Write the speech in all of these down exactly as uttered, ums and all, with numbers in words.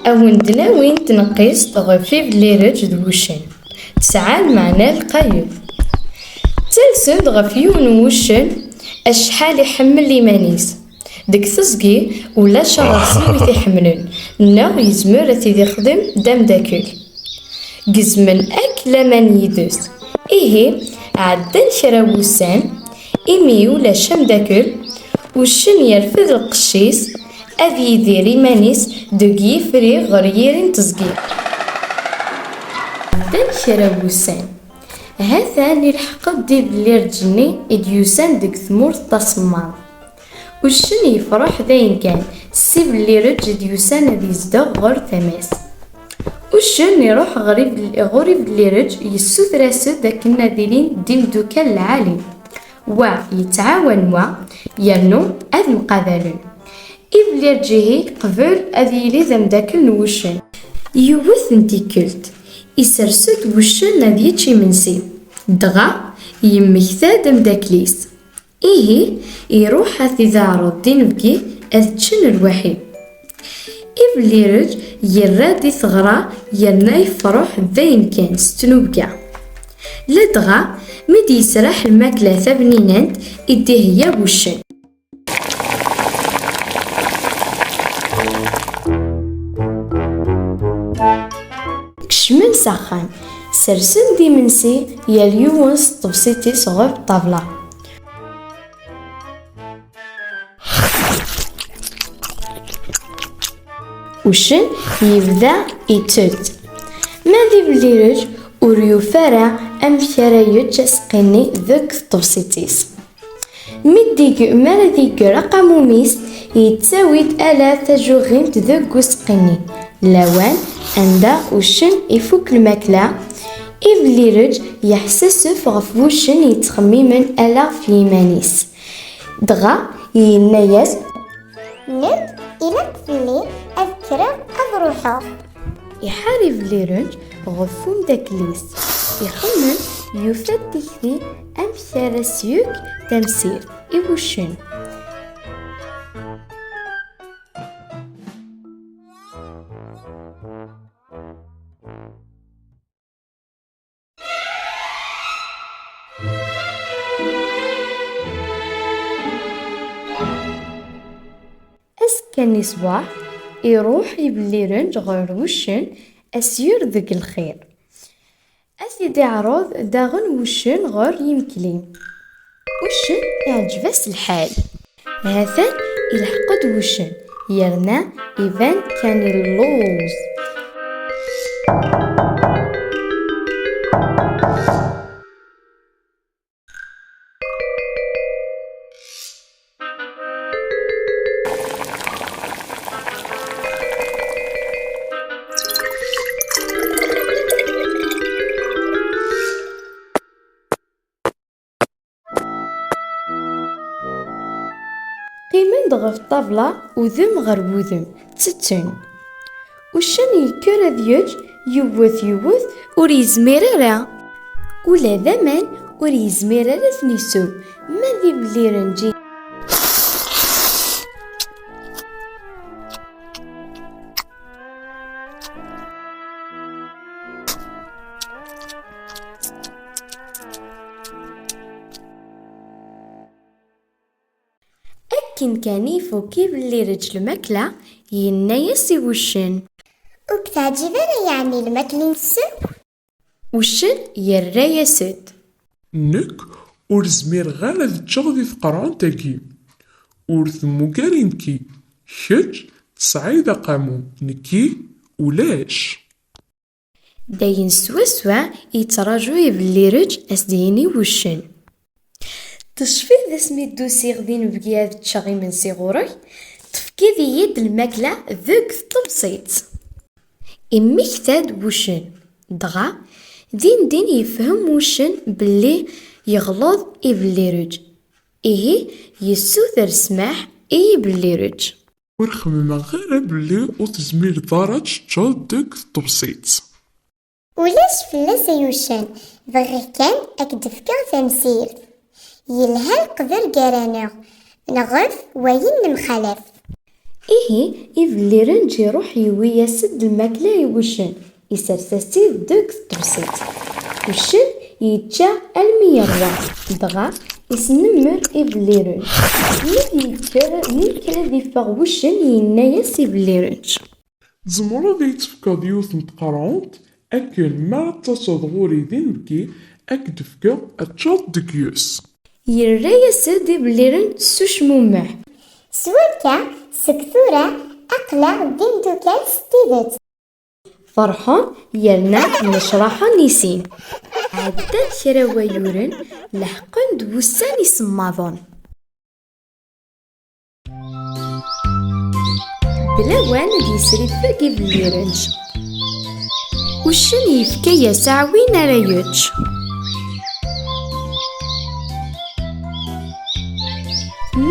A wen-d-nawi tneqqist ɣef ibellireǧ d wuccen. Tesɛa lmeɛna lqayel. Ttalsen-d ɣef yiwen n wuccen acḥal iḥemmel iman-is. Deg teẓgi, ulac aɣersiw i t-iḥemmlen, neɣ yezmer ad t-id-ixdem d amdakel. Gezmen akk laman yid-s. Ihi, ɛeddan kra n wussan, imi ulac amdakel, uccen yerfed lqecc-is, ad yidir iman-is deg yifri ɣer yiri n teẓgi. Ɛeddan kra n wussan. Ha-t-an ilḥeq-d ibellireǧ-nni i d-yusan deg tmurt taṣemmaḍt. Uccen yefṛeḥ dayen kan s ibellireǧ i d-yusan ad yezdeɣ ɣer tama-s. Uccen iṛuḥ ɣer ibel-, ɣur ibellireǧ, yessuter-as-d akken ad ilin d imdukal lɛali. Wa yettɛawan wa, yernu ad mqabalen. Ibellireǧ ihi yeqbel ad yili d amdakel n wuccen. Yiwet n tikkelt, isers-d wuccen ad yečč imensi, dɣa yemmekta-d amdakel-is. Ihi, iruḥ ad t-id-iɛreḍ d inebgi ad ččen lwaḥi. Ibellireǧ yerra-d i teɣra yerna yefṛeḥ dayen kan s tnubga. Ladɣa mi d-yesraḥ lmakla tabninant i d-iheyya wuccen. Kecmen s axxam, sersen-d imensi, yal yiwen s tṭebsit-is ɣef ṭṭabla. Uccen yebda ittett. Ma d ibellireǧ ur yufi ara amek ara yečč aseqqi-nni deg tṭebsit-is. Mi d-ig-, mi ara d-igger aqamum-is, yettawi-d ala tajuɣimt deg useqqi-nni. Lawan anda uccen ifuk lmakla, ibellireǧ yeḥsasef ɣef wuccen yettxemmimen ala ɣef yiman-is. Dɣa yenna-yas: "Nekk ilaq fell-i ad kkreɣ ad ruḥeɣ." Iḥar ibellireǧ ɣef umdakel-is. Ixemmem, yufa-d tikti amek ara s-yefk tamsirt i wuccen. Azekka-nni ṣṣbeḥ, iruḥ ibellireǧ ɣer wuccen, a s-yerr deg lxir. A t-id-iɛreḍ daɣen wuccen ɣer yimekli. Uccen iɛǧeb-as lḥal. Ha-t-an ilḥeq-d wuccen, yerna iban kan illuẓ. Qqimen-d ɣef ṭṭabla, udem ɣer wudem, ttetten. Uccen yekker ad yečč, yewwet, yewwet, ur yezmir ara. Ula d aman ur yezmir ara ad ten-isew, ma d ibellireǧ. Akken kan ifuk ibellireǧ lmakla, yenna-yas i wuccen: "Ur k-teɛǧib ara yeɛni lmakla i ntessen?" Uccen yerra-yas-d: "Nekk ur zmireɣ ara ad ččeɣ di tqerɛunt-agi. Ur temmug ara i nekki. Kečč tesɛiḍ aqamum, nekki ulac." D ayen swaswa i yettraǧu ibellireǧ a s-d-yini wuccen. "Tecfiḍ asmi d-usiɣ d inebgi ad ččeɣ imensi ɣur-k, tefkiḍ-iyi-d lmakla deg tṭebsit." Immekta-d wuccen, dɣa dindin yefhem wuccen belli yeɣleḍ ibellireǧ. Ihi yessuter ssmaḥ i yibellireǧ. "Ur xemmemeɣ ara belli ur tezmireḍ ara ad teččeḍ deg tṭebsit." "Ulac fell-as ay uccen, bɣiɣ kan ad k-d-fkeɣ tamsirt. Yelha leqder gar-aneɣ, nɣef wayen nemxalaf." Ihi, ibellirenǧ iruḥ yewwi-yas-d lmakla i wuccen, isers-as-tt-id deg tṭebsit. Uccen yečča almi yerwa, dɣa isnemmer ibellirenǧ. Mi d-yekker, mi yekker ad iffeɣ wuccen, yenna-yas ibellirenǧ. Tzemreḍ ad iyi-tefkeḍ yiwet n tqerɛunt, akken mi ara d-taseḍ ɣur-i d inebgi, ad k-d-fkeɣ ad teččeḍ deg-s. Yerra-yas-d ibellirenǧ s ucmumeḥ. S wakka, seg tura, aql-aɣ d imdukal s tidet. Ferḥen yerna nnecraḥen i sin. Ɛeddan kra wayuren, leḥqen-d wussan isemmaḍen. D lawan ad yesriffeg ibellirenǧ. Uccen yefka-yas aɛwin ara yečč.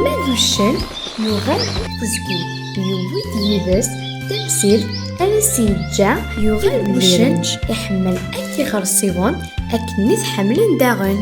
Ma d uccen yuɣal ɣer teẓgi, yewwi-d yid-s tamsirt ara s-yeǧǧa yuɣal ibellirenǧ. Iḥemmel akk iɣersiwen akken i t-ḥemmlen daɣen.